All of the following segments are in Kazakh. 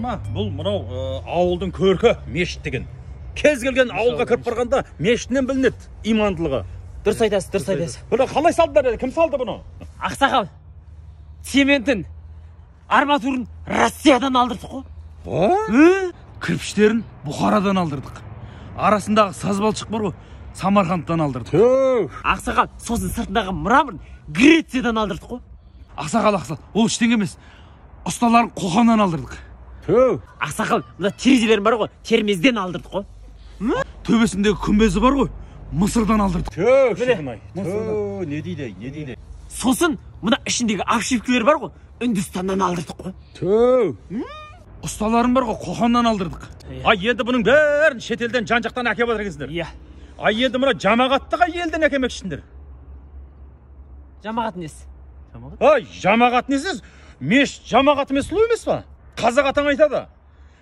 ма, бұл мынау ауылдың көркі мешіт деген. Кез келген ауылға кіріп барғанда мешітінен білінеді имандылығы. Дұрыс айтасыз, дұрыс айтасыз. Бұны қалай салдыңдар, кім салды бұны? Ақсақал, цементін, арматурын Россиядан алдырдық қой. Кірпіштерін Бұхарадан алдырдық. Арасындағы саз балшық бар ғой, Самарқандтан алдырдық. Ақсақал, сосын сыртындағы мраморын Грециядан алдырдық қой. Ақсақал, ақсақал, ол ештеңе емес. Ұсталарын Қоқаннан алдырдық. Ақсақал, мына терезелерін бар ғой, Термезден алдырдық қой. Төбесіндегі күмбезі бар ғой, Мысырдан алдырдық. Шіркін-ай. Не дейді, не дейді? Сосын мына ішіндегі обшивкілер бар ғой, Үндістаннан алдырдық қой. Ұсталарын бар ғой, Қоқаннан алдырдық. Ай, енді бұның бәрін шетелден жан-жақтан әкеп жатыр екенсіңдер. Иә. Ай, енді мына жамағатты қай елден әкемекшісіңдер? Жамағат несі? Ай, жамағат несі? Мешіт жамағатымен сұлу емес па? Қазақ атаң айтады.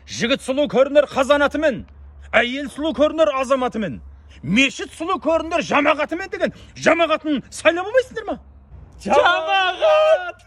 Жігіт сұлу көрінер қазанатымен, әйел сұлу көрінер азаматымен, мешіт сұлу көрінер жамағатымен деген. Жамағатын сайлап алмайсыңдар ма? Жамағат!